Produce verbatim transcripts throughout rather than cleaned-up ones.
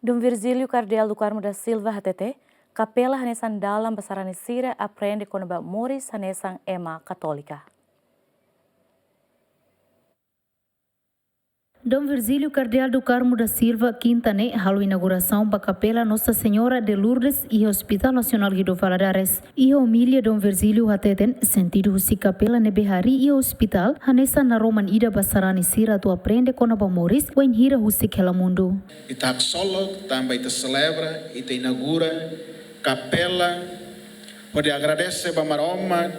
Dom Virgílio Kardeál do Carmo da Silva hatete, kapela hanesan dalan ba sarani sira aprende kona-ba moris hanesan ema katólika. Dom Virgílio Kardeál do Carmo da Silva, kinta ne'e, halo inaugurasaun ba Kapela Nossa Senhora de Lourdes iha Hospital Nasionál Guido Valadares. Iha omilia Dom Virgílio hateten, sentidu husi kapela ne'ebé harii iha ospitál, hanesan naroman ida ba sarani sira atu aprende kona-ba moris, wainhira husik hela mundu. Ita haksolok tanba ita selebra, ita inaugura kapela, hodi agradese ba Maromak,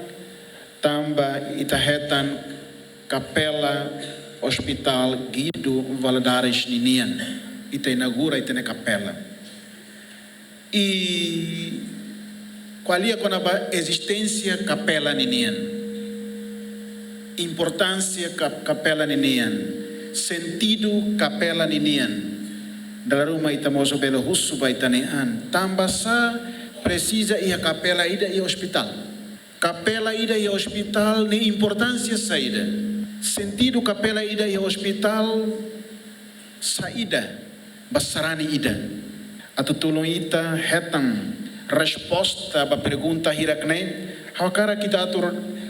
tanba ita hetan kapela Hospital Guido Valadares ninian. Ita inaugura ita-nia kapela. I ko'alia kona-ba ezisténsia kapela ninian. Importánsia kap-, kapela ninian. Sentidu kapela ninian. Dala ruma ita mós bele husu ba ita-nia an. Tanbasá presiza iha kapela ida iha ospitál? Kapela ida iha ospitál nia importánsia saida? Sentidu kapela ida iha ospitál saida ba sarani ida? Atu tulun ita hetan resposta ba pergunta hirak ne'e, ha'u hakarak ita atu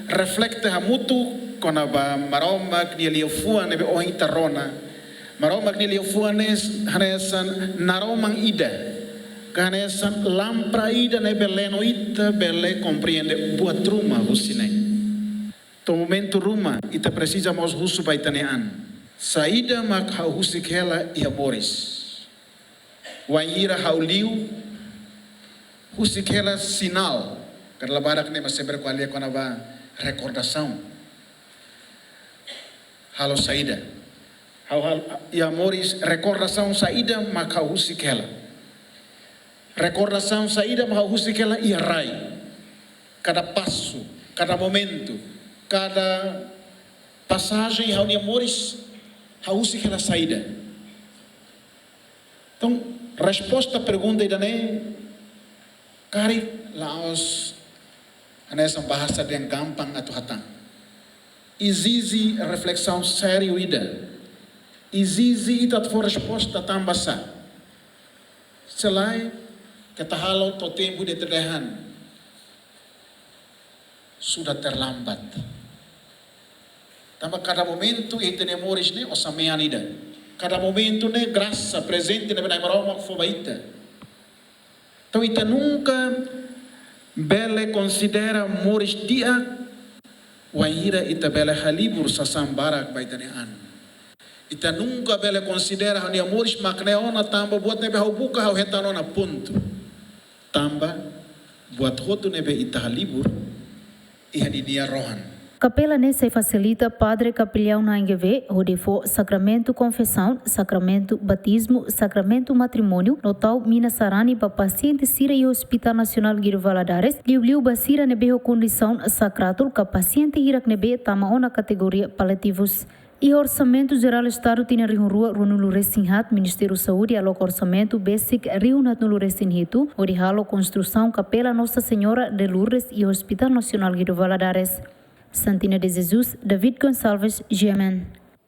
reflete hamutuk kona-ba Maromak nia liafuan ne'ebé ohin ita rona. Maromak nia liafuan ne'e hanesan naroman ida, ka hanesan lámpada ida ne'ebé leno ita bele komprende buat ruma husi ne'e. To'o momentu ruma, ita presiza mós husu ba ita-nia an. Saida mak ha'u husik hela iha moris? Wainhira ha'u liu, husik hela sinál. Karena barak ne'e mak sempre ko'alia kona-ba rekordasaun. Halo saida? Ha'u hal-, iha moris rekordasaun saida mak ha'u husik hela? Rekordasaun saida mak ha'u husik hela iha rai? Kada pasu, kada momentu, kada pasajen ha'u-nia moris, ha'u husik hela saida? Entaun, resposta pergunta ida-ne'e, karik la'ós hanesan bahasa dehan gampang atu hatán. Ezije reflesaun sériu ida. Ezije ita atu fó resposta tanbasá. Se lae, keta halo to'o tempu ida ita dehan sudah terlambat. Tanba kada momentu iha ita-nia moris ne'e osan mean ida. Kada momentu ne'e grasa, prezente ne'ebé Na'i Maromak fó ba ita. Entaun ita nunka bele konsidera moris di'ak wainhira ita bele halibur sasán barak ba ita-nia an. Ita nunka bele konsidera ha'u-nia moris mak ne'e ona tanba buat ne'ebé ha'u buka ha'u hetan ona, pontu. Tanba buat hotu ne'ebé ita halibur iha ninia rohan. Kapela ne'e sei fasilita padre kapeliaun na'in-neen hodi fó sakramentu konfesaun, sakramentu batizmu, sakramentu matrimóniu, no tau mina sarani ba pasiente sira iha Hospital Nasionál Guido Valadares, liuliu ba sira ne'ebé ho kondisaun sakratul ka pasiente hirak ne'ebé tama ona kategoria paliativus. Iha Orsamentu Jerál Estadu tinan rihun rua ruanulu-resin-haat, Ministériu Saúde aloka orsamentu besik rihun haatnulu-resin-hitu, hodi halo konstrusaun Kapela Nossa Senhora de Lourdes iha Hospital Nasionál Guido Valadares. Santina de Jesus, David Gonçalves, G M N.